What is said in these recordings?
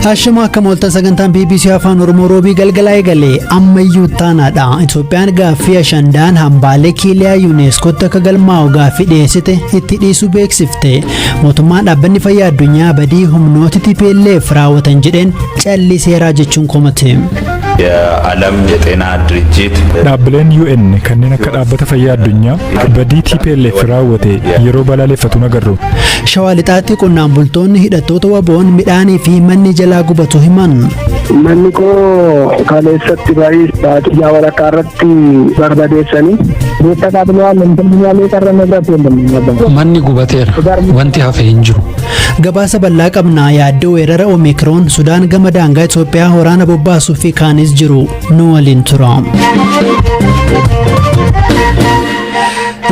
Ashama akka mooltan sagantaan BBC Afaan Oromoo roobii galgalaa eegale ammayyuu taanaadha. Itoophiyaan gaaffii ashandaan hambaalee kiiliyaa yuuneeskootti akka galmaa'u gaaffii dhiyeessite itti dhiisuu beeksifte. Mootummaan dhaabbanni fayyaa addunyaa badii humnooti TPLF raawwatan jedheen calliseeraa jechuun komate. የዓለም የጤና ድርጅት Dhaabbileen UN kanneen akka dhaabbata fayyaa addunyaa badii TPLF raawwate yeroo balaaleffatu agarru. Shawaa lixaatti qonnaan bultoonni hidhattoota waboon midhaanii fi manni jalaa gubatu himan. Manni koo kaleessatti baay'ee baadiyyaa walakkaa irratti barbadeessanii. Manni gubateera. Wanti hafe hin jiru. Gabaasa bal'aa qabnaa yaaddoo weerara Omikroon Sudaan gama daangaa Itoophiyaa waraana bobbaasuu fi kaanis jiru nu waliin tura.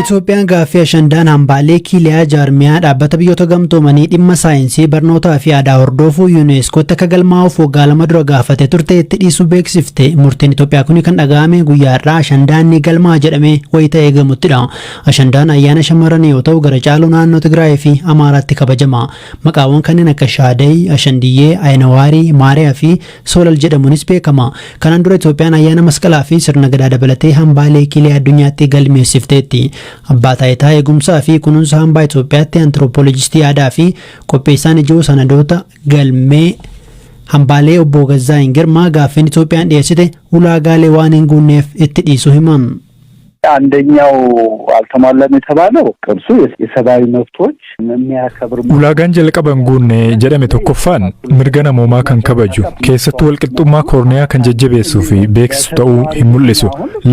Itoophiyaan gaaffii ashandaan hambaalee kiiliyaa jaarmiyaa dhaabbata biyyoota gamtoomanii dhimma saayinsii barnootaa fi aadaa hordofuu yuuneeskootti akka galmaa'uuf waggaa 2 dura gaafate turte itti dhiisuu beeksifte. Murteen Itoophiyaa kun kan dhaga'ame guyyaa har'aa ashandaan ni galmaa jedhamee wayita eegamuttidha. Ashandaan ayyaana shamarranii yoo ta'u gara caalu naannoo Tigraay fi Amaaraatti kabajama. Maqaawwan kanneen akka Shaaday, Ashandiyyee, Ayinawaarii, Maariyaa fi Soolal jedhamuunis beekama. Kanaan dura Itoophiyaan ayyaana masqalaa fi sirna gadaa dabalatee hambaalee kiiliyaa addunyaatti galmeessifteetti. Abbaa taayitaa eegumsaa fi kunuunsa hambaa Itoophiyaatti antiroopoolojistii aadaa fi qopheessaan ijoo sanadoota galmee hambaalee obbo Gazzaayin Girmaa gaaffiin Itoophiyaan dhiyeessite ulaagaalee waan hin guunneef itti dhiisuu himan. አንደኛው አልተሟላም የተባለው ቅርሱ የሰብአዊ መብቶች የሚያከብር Ulaagaan jalqaba hin guunne jedhame tokkoffaan mirga namoomaa kan kabaju keessattuu walqixxummaa koorniyaa kan jajjabeessuu fi beeksisu ta'uu hin mul'isu.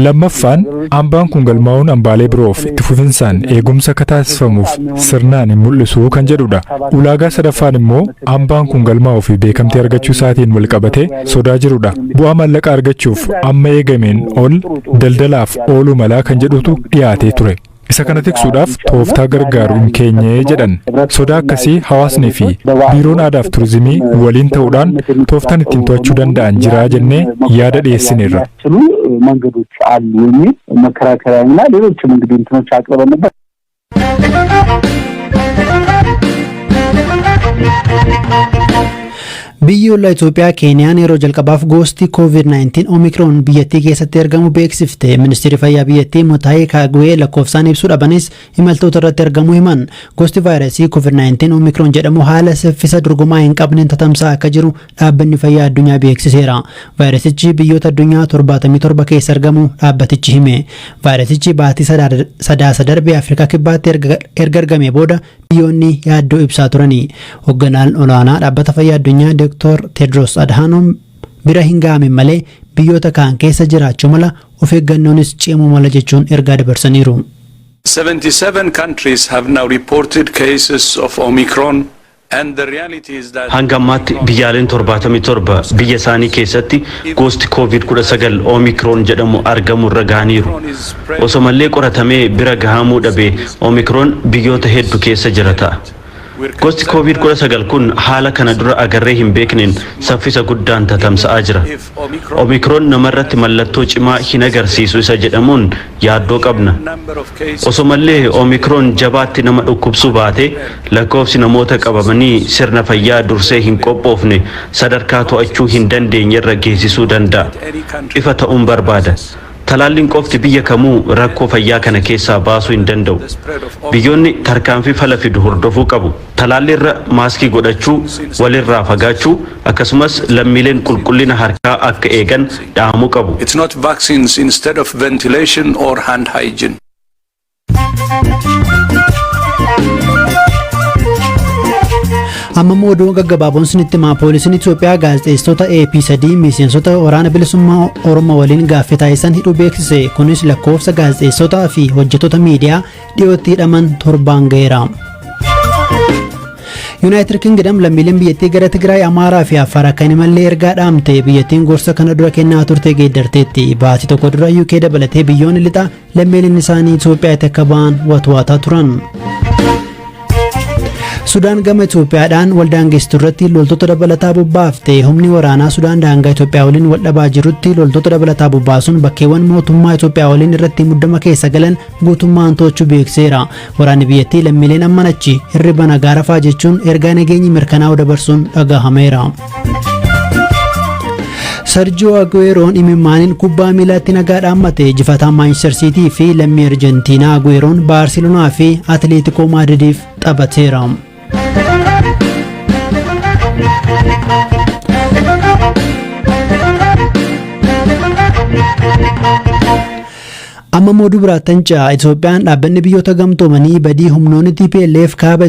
Lammaffaan hambaan kun galmaa'uun hambaalee biroof itti fufinsaan eegumsa akka taasifamuuf sirnaan hin mul'isu kan jedhudha. Ulaagaa sadaffaan immoo hambaan kun galmaa'uu fi beekamtii argachuu isaatiin wal qabatee sodaa jirudha. Bu'aa maallaqa argachuuf amma eegameen ol daldalaaf ooluu malaa kan jedhutu dhiyaatee ture. Isa kana tiksuudhaaf tooftaa gargaaru hin keenye jedhan. Sodaa akkasii hawaasnii fi biiroon aadaaf turizimii waliin ta'uudhaan tooftaan ittiin to'achuu danda'an jira jennee yaada dhiyeessineerra. የሚያስችሉ መንገዶች አሉ የሚል መከራከሪያና ሌሎችም እንግዲህ እንትኖች አቅርበን ነበር። Biyyi ollaa Itoophiyaa Keeniyaan yeroo jalqabaaf gosti COVID-19 Omikroon biyyattii keessatti argamu beeksifte. Ministeerri fayyaa biyyattii Mutaayii Kaagwee lakkoofsaan ibsuu dhabanis imaltoota irratti argamuu himan. Gosti vaayirasii COVID-19 Omikroon jedhamu haala saffisa dorgomaa hin qabneen tatamsa'aa akka jiru dhaabbanni fayyaa addunyaa beeksiseera. Vaayirasichi biyyoota addunyaa 77 keessa argamu dhaabbatichi hime. Vaayirasichi baatii sadaasa darbee Afrikaa kibbaatti erga argamee booda biyyoonni yaaddoo ibsaa turani. Hoogganaan olaanaa dhaabbata fayyaa addunyaa Dr. Tedros Adhanom bira hin ga'amin malee biyyoota kaan keessa jiraachuu mala of eeggannoonis cimuu mala jechuun ergaa dabarsaniiru. 77 countries have now reported cases of Omicron and the reality is that Hanga ammaatti biyyaaleen 77 biyya isaanii keessatti gosti COVID-19 Omikroon jedhamu argamu irra gahaniiru. Osoo mallee qoratamee bira gahamuu dhabe Omikroon biyyoota hedduu keessa jira ta'a. Gosti COVID-19 kun haala kana dura agarree hin beekneen saffisa guddaan tatamsa'aa jira. Omikroon namarratti mallattoo cimaa hin agarsiisu isa jedhamuun yaaddoo qabna. Osoo mallee Omikroon jabaatti nama dhukkubsuu baate lakkoofsi namoota qabamanii sirna fayyaa dursee hin qophoofne sadarkaa to'achuu hin dandeenye irra geessisuu danda'a. Ifa ta'uun barbaada. Talaalliin qofti biyya kamuu rakkoo fayyaa kana keessaa baasuu hin danda'u. Biyyoonni tarkaanfii fala fidu hordofuu qabu. Talaalli irra maaskii godhachuu, walirraa fagaachuu akkasumas lammiileen qulqullina harkaa akka eegan dhaamuu qabu. It's not vaccines instead of ventilation or hand hygiene. Amma immoo oduu gaggabaaboon sinitti himaa. Poolisiin Itoophiyaa gaazexeessitoota AP 3 miseensota waraana bilisummaa Oromoo waliin gaaffii taasisan hidhuu beeksise. Kunis lakkoofsa gaazexeessotaa fi hojjettoota miidiyaa dhiyootti hidhaman 7 ga'eera. Yuunaayitid Kingdom lammiileen biyyattii gara Tigraay, Amaaraa fi Affaar akka hin imallee ergaa dhaamte. Biyyattiin gorsa kana dura kennaa turte geeddarteetti. Baatii tokko dura UK dabalatee biyyoonni lixaa lammiileen isaanii Itoophiyaatti akka ba'an watwaataa turan. Sudaan gama Itoophiyaadhaan waldaangeessitu irratti loltoota dabalataa bobbaafte. Humni waraanaa Sudaan daangaa Itoophiyaa waliin wal dhabaa jirutti loltoota dabalataa bobbaasuun bakkeewwan mootummaa Itoophiyaa waliin irratti muddama keessa galan guutummaan to'achuu beeksiseera. Waraanni biyyattii lammiileen amman achi hirriba nagaa rafaa jechuun ergaa nageenyi mirkanaa'uu dabarsuun dhagahameera. Sergio Agueroon imimmaaniin kubbaa miilaatti nagaa dhaammate. Jifataan Manchester City fi lammii Arjentiinaa Agueroon Baarseloonaa fi Atileetikoo Maadridiif taphateera. Amma immoo dubaraattan ce'a. Itoophiyaan dhaabbanni Biyyoota Gamtoomanii badii humnoonni TPLF kaaba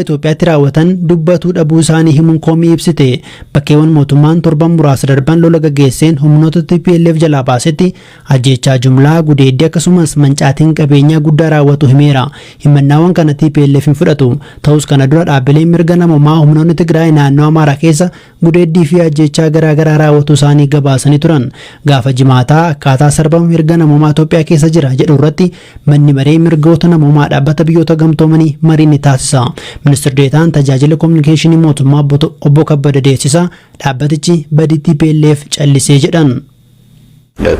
Itoophiyaatti raawwatan dubbatuu dhabuu isaanii himuun komii ibsite. Bakkeewwan mootummaan torban muraasa darban lola gaggeesseen humnoota TPLF jalaa baasetti ajjeechaa jumlaa, gudeeddii akkasumas mancaatiin qabeenyaa guddaa raawwatu himeera. Himannaawwan kana TPLF hin fudhatu. Ta'us kana dura dhaabbileen mirga namoomaa humnoonni Tigraay naannoo Amaaraa keessa gudeeddii fi ajjeechaa garaagaraa raawwatu isaanii gabaasanii turan. Gaafa Jimaataa akkaataa sarbama mirga namoomaa Itoophiyaa keessa jira jedhu irratti manni maree mirgoota namoomaa dhaabbata Biyyoota Gamtoomanii marii ni taasisa. Ministir Deetaan tajaajila kominikeeshinii mootummaa obbo Kabbada Deessisaa dhaabbatichi badii TPLF callisee jedhan.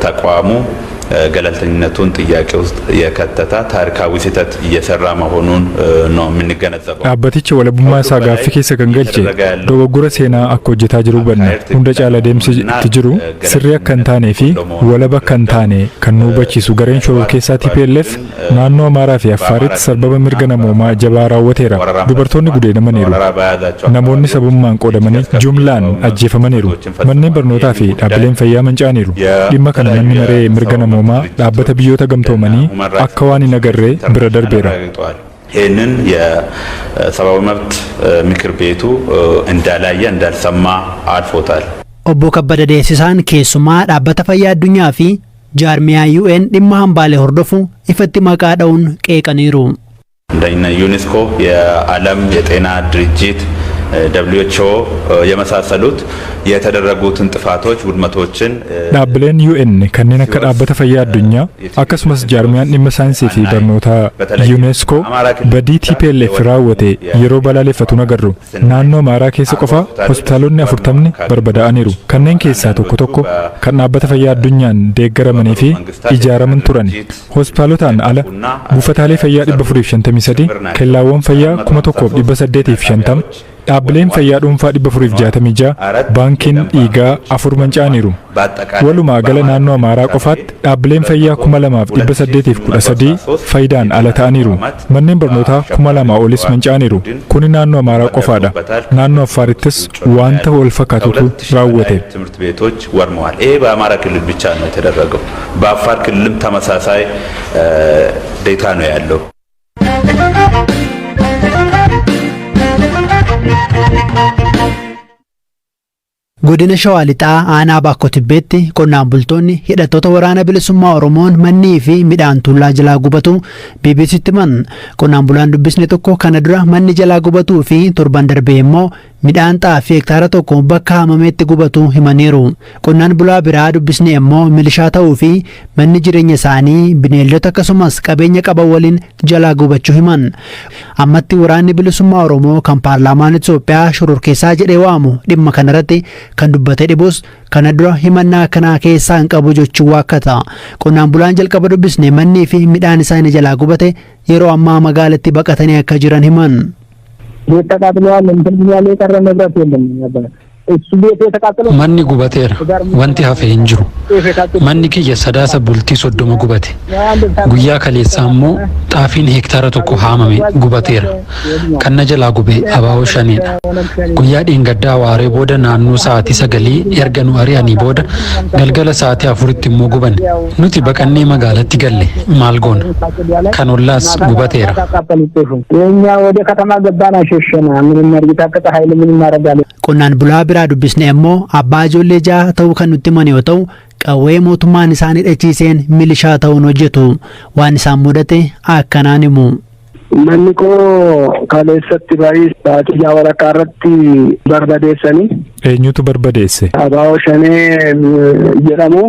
ተቋሙ ገለልተኝነቱን ጥያቄ ውስጥ የከተተ ታሪካዊ ስህተት እየሰራ መሆኑን ነው የምንገነዘበው። Dhaabbatichi walabummaa isaa gaaffii keessa kan galche dogoggora seenaa akka hojjetaa jiru hubanna. Hunda caala deemsi itti jiru sirrii akka hin taanee fi walaba akka hin taane kan nu hubachiisu gareen shororkeessaa TPLF naannoo Amaaraa fi Affaaritti sarbama mirga namoomaa jabaa raawwateera. Dubartoonni gudeedamaniiru. Namoonni sabummaan qoodamanii jumlaan ajjeefamaniiru. Manneen barnootaa fi dhaabbileen fayyaa manca'aniiru. Dhimma kana manni maree mirga namoomaa dhaabbata Biyyoota Gamtoomanii akka waan hin agarree bira darbeera. ይህንን የሰብአዊ መብት ምክር ቤቱ እንዳላየ እንዳልሰማ አልፎታል። Obbo Kabbada Deessisaan keessumaa dhaabbata fayyaa addunyaa fi jaarmiyaa UN dhimma hambaalee hordofu ifatti maqaa dha'uun qeeqaniiru. እንደነ ዩኔስኮ፣ የዓለም የጤና ድርጅት፣ ደብሊውኤችኦ የመሳሰሉት የተደረጉትን ጥፋቶች፣ ውድመቶችን Dhaabbileen UN kanneen akka Dhaabbata Fayyaa Addunyaa akkasumas jaarmiyaan dhimma saayinsii fi barnootaa UNESCO badii TPLF raawwate yeroo balaaleffatu agarru. Naannoo Amaaraa keessa qofa hospitaalonni 40 barbadaa'aniiru. Kanneen keessaa tokko tokko kan Dhaabbata Fayyaa Addunyaan deeggaramanii fi ijaaraman turan. Hospitaalotaan ala buufataalee fayyaa 453, kellaawwan fayyaa 1850, dhaabbileen fayyaa dhuunfaa 466, baankiin dhiigaa afur manca'aniiru. Walumaa gala naannoo Amaaraa qofaatti dhaabbileen fayyaa 2813 faayidaan ala ta'aniiru. Manneen barnootaa 2000 olis manca'aniiru. Kuni naannoo Amaaraa qofaadha. Naannoo Affaarittis wanta wal fakkaatutu raawwate. ትምህርት ቤቶች ወድመዋል። ይሄ በአማራ ክልል ብቻ ነው የተደረገው። በአፋር ክልልም ተመሳሳይ ዴታ ነው ያለው። Godina Shawaa Lixaa aanaa Baakkoo Tibbeetti qonnaan bultoonni hidhattoota Waraana Bilisummaa Oromoon mannii fi midhaan tuullaa jalaa gubatu BBCtti himan. Qonnaan bulaan dubbisne tokko kana dura manni jalaa gubatuu fi torban darbee immoo midhaan xaafii hektaara tokko bakka haamametti gubatu himaniiru. Qonnaan bulaa biraa dubbisne immoo milishaa ta'uu fi manni jireenya isaanii bineeldota akkasumas qabeenya qaban waliin jalaa gubachuu himan. Ammatti Waraanni Bilisummaa Oromoo kan paarlaamaan Itoophiyaa shororkeessaa jedhee waamu dhimma kanarratti kan dubbate dhibus, kana dura himannaa akkanaa keessaa hin qabu jechuun waakkata. Qonnaan bulaan jalqaba dubbisne mannii fi midhaan isaanii jalaa gubate yeroo ammaa magaalatti baqatanii akka jiran himan. ቤት ተቃጥለዋል። እንትን ብሏል። የቀረ ንብረት የለም ነበር። እሱ ቤቱ የተቃጠለው Manni gubateera. Wanti hafe hin jiru. Manni kiyya Sadaasa bultii 30 gubate. Guyyaa kaleessaa immoo xaafiin hektaara tokko haamame gubateera. Kan na jalaa gube ABO Shaneedha. Guyyaa dheengaddaa waaree booda naannoo sa'aatii 9 erga nu ari'anii booda galgala sa'aatii 4tti immoo guban. Nuti baqannee magaalatti galle, maal goona? Kan ollaas gubateera. የእኛ ወደ ከተማ ገባን፣ አሸሸን። ምን እናድርግ? የታጠቀ ኃይል ምን እናደርጋለን? Qonnaan bulaa biraa dubbisne immoo abbaa ijoollee jaha ta'uu kan nutti himan yoo ta'u, qawwee mootummaan isaan hidhachiiseen milishaa ta'uun hojjetu. Waan isaan mudate akkanaan himu. Manni koo kaleessatti baay'ee sa'aatii 6 walakkaa irratti barbadeessanii. Eenyutu barbadeesse? ABO Shanee jedhamu.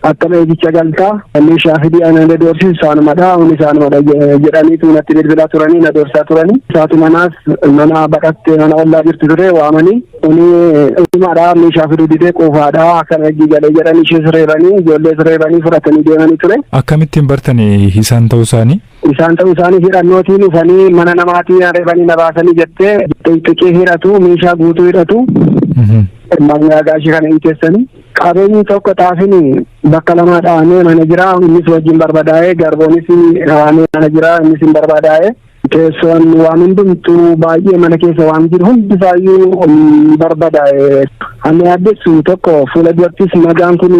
Akkama eegicha galtaa, meeshaa fidii, ana na doorsisu isaanumadha, humni isaanumadha jedhaniitu natti bilbilaa turanii, na doorsaa turanii. Isaatu manaas mana baqattee mana ollaa jirtu ture waamanii, kuni dhumaadha, meeshaa fiduu didee, quufaadha, akkana eegii galee jedhanii, ishees reebanii, ijoollees reebanii fudhatanii deemanii ture. Akkamittiin bartanii isaan ta'uu isaanii? Isaan ta'uu isaanii hidhannootiin dhufanii mana namaatiin reebanii na baasanii jettee, xixiqqii hidhatu, meeshaa guutuu hidhatu. Magnaa kana hiiteessanii. Qabeenyi tokko xaafin bakka lama dhahamee mana jira, innis wajjin barbadaa'ee, garboonis dhahamee mana jira, innis hin barbadaa'e. Teessoon waan hundumtuu baay'ee mana keessa waan jiru hundisaayyuu barbadaa'e. Ani yaaddessu tokko, fuula durattis nagaan kun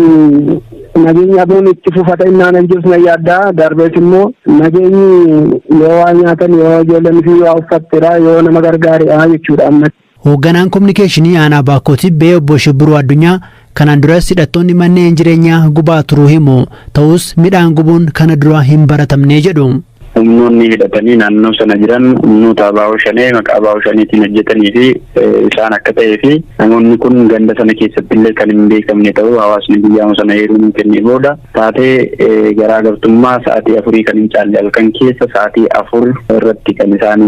nageenya abuun itti fufata innaan jirus na yaaddaa. Darbees immoo nageenyi yoo waa nyaatan, yoo ijoolleen fi waa uffattedha, yoo nama gargaaredha jechuudha amma. Hoogganaan kominikeeshinii aanaa Baakkoo Tibbee Obbo Shibbiruu Addunyaa kanaan duras hidhattoonni manneen jireenyaa gubaa turuu himu. Ta'us midhaan gubuun kana dura hin baratamne jedhu. Humnoonni hidhatanii naannoo sana jiran humnoota ABO Shanee maqaa ABO Shaneetiin hojjetanii fi isaan akka ta'ee fi namoonni kun ganda sana keessatti illee kan hin beekamne ta'uu hawaasni guyyaa sana eeruu nuu kennee booda, taatee garaagartummaa sa'aatii 4 kan hin caalle, halkan keessa sa'aatii 4 irratti kan isaan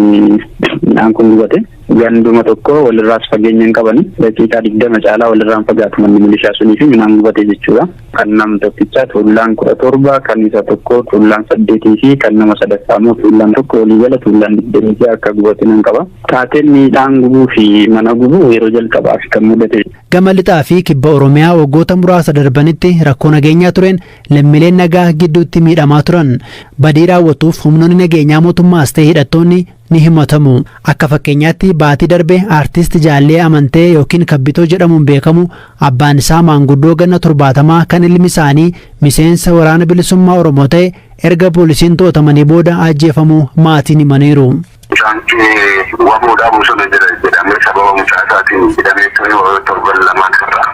midhaan kun gubate. Ganduma tokko walirraas fageenya hin qabani. Daqiiqaa 20 caalaa walirraan fagaatu manni milishaa sunii fi midhaan gubate jechuudha. Kan nam tokkichaa tuullaan 17, kan isa tokko tuullaan 8 fi kan nama sadaffaa immoo tuullaan 1, waliigala tuullaan 26 akka gubate nan qaba. Taateen midhaan gubuu fi mana gubuu yeroo jalqabaaf kan mudate. Gama lixaa fi kibba Oromiyaa waggoota muraasa darbanitti rakkoo nageenyaa tureen lammiileen nagaa gidduutti miidhamaa turan. Badii raawwatuuf humnoonni nageenyaa mootummaas ta'e hidhattoonni ni himatamu. Akka fakkeenyaatti, baatii darbe aartist Jaallee Amantee yookiin Kabbitoo jedhamuun beekamu, abbaan isaa maanguddoo ganna 70 kan ilmi isaanii miseensa Waraana Bilisummaa Oromoo ta'e, erga poolisiin to'atamanii booda ajjeefamuu maatiin himaniiru. Mucaan kee waboodhaa bosona jira jedhamee sababa mucaa isaatiin hidhamee ture torban 2 irraa.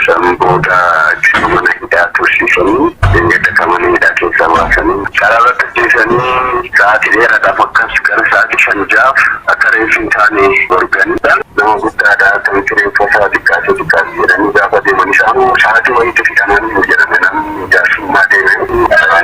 San booda mana hidhaa tursiisanii, edda mana hidhaa keessaa baasanii karaa irratti ajjeesanii, sa'aatii dheeraadhaaf akkas gara sa'aatii 5-6f akka reeffi hin taane dorganii, nama guddaadha, akkamitti reeffa isaa xiqqaatee xiqqaate jedhanii gaafa deeman, isaan sa'aatii wayiitti fixamanii jedhame. Namni jaarsummaa deeme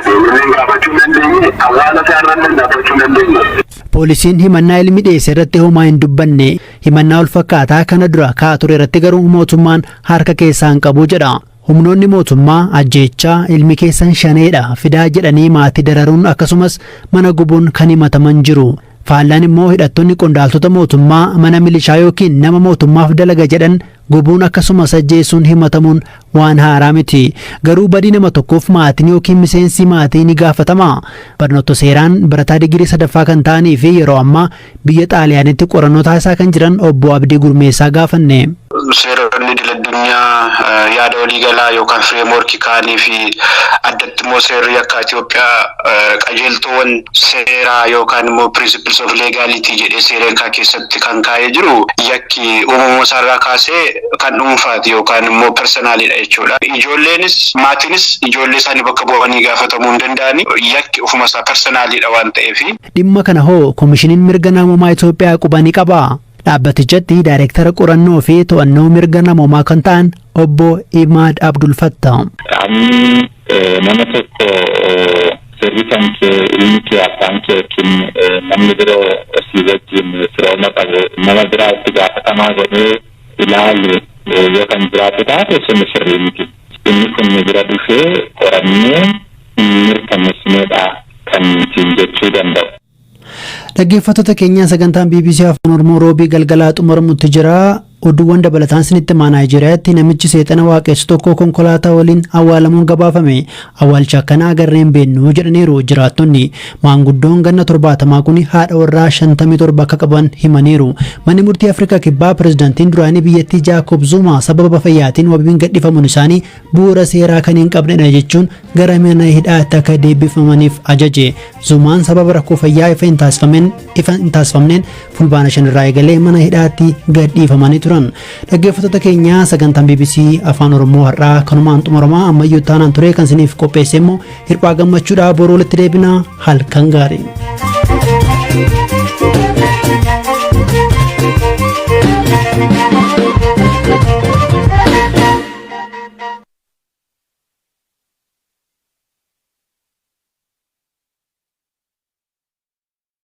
deemee gaafachuu dandeenye, awwaala isaa irra gaafachuu dandeenye. Poolisiin himannaa ilmi dhiyeesse irratti homaa hin dubbanne. Himannaa wal fakkaataa kana dura ka'aa ture irratti garuu mootummaan harka keessaa hin qabu jedha. Humnoonni mootummaa ajjeechaa, ilmi keessan shaneedha fidaa jedhanii maatii dararuun, akkasumas mana gubuun kan himataman jiru. Faallaan immoo hidhattoonni qondaaltota mootummaa, mana milishaa yookiin nama mootummaaf dalaga jedhan gubuun akkasumas ajjeesuun himatamuun waan haaraa miti. Garuu badii nama tokkoof maatiin yookiin miseensi maatii ni gaafatama? Barnoota seeraan barataa digirii sadaffaa kan ta'anii fi yeroo ammaa biyya Xaaliyaanitti qorannoo taasisaa kan jiran Obbo Abdii Gurmeessaa gaafanne. Seeronni idil addunyaa yaada waliigalaa yookaan frameworkii kaanii fi addatti immoo seerri yakkaa Itoophiyaa qajeeltoowwan seeraa yookaan immoo principles of legality jedhee seera yakkaa keessatti kan kaa'ee jiru, yakki uumama isaarraa kaasee kan dhuunfaati yookaan immoo personalidha jechuudha. Ijoolleenis maatiinis ijoollee isaanii bakka bu'anii gaafatamuu hin danda'ani. Yakki ofuma isaa personalidha waan ta'eef. Dhimma kana hoo Koomishiniin Mirga Namoomaa Itoophiyaa quba ni qabaa? Dhaabbatichatti daayireektara qorannoo fi to'annoo mirga namoomaa kan ta'an Obbo Imaad Abdul Fattah. Qaamni nama tokko sirri kan kee, ilmi kee, abbaan kee yookiin namni biroo si wajjin firooma qabu nama biraa itti gaafatamaa godhee ilaalu yoo kan jiraatu taate, sun sirrii miti. Inni kun nu bira dhufee qorannee mirkaneessineedha kan ittiin jechuu danda'u. Dhaggeeffattoota keenya, sagantaan BBC Afaan Oromoo roobii galgalaa xumuramutti jira. Oduuwwan dabalataan isinitti himaa. Naayijeriyaatti namichi seexana waaqessu tokko konkolaataa waliin awwaalamuun gabaafame. Awwaalcha akkanaa agarree hin beeknu jedhaniiru jiraattonni. Maanguddoon ganna 70 kun haadha warraa 57 akka qaban himaniiru. Manni murtii Afrikaa Kibbaa pirezidaantiin duraanii biyyattii Jaakob Zuma sababa fayyaatiin wabiin gadhifamuun isaanii bu'uura seeraa kan hin qabnedha jechuun gara mana hidhaatti akka deebifamaniif ajaje. Zumaan sababa rakkoo fayyaa ifa hin taasifamneen Fulbaana 5 irraa eegalee mana hidhaatti gadhiifamanii turan. Dhaggeeffattoota keenya, sagantaan BBC Afaan Oromoo har'aa kanumaan xumuramaa. Ammayyuu taanaan ture kan isiniif qopheesse immoo Hirphaa Gammachuudha. Boruu walitti deebinaa, halkan gaarii.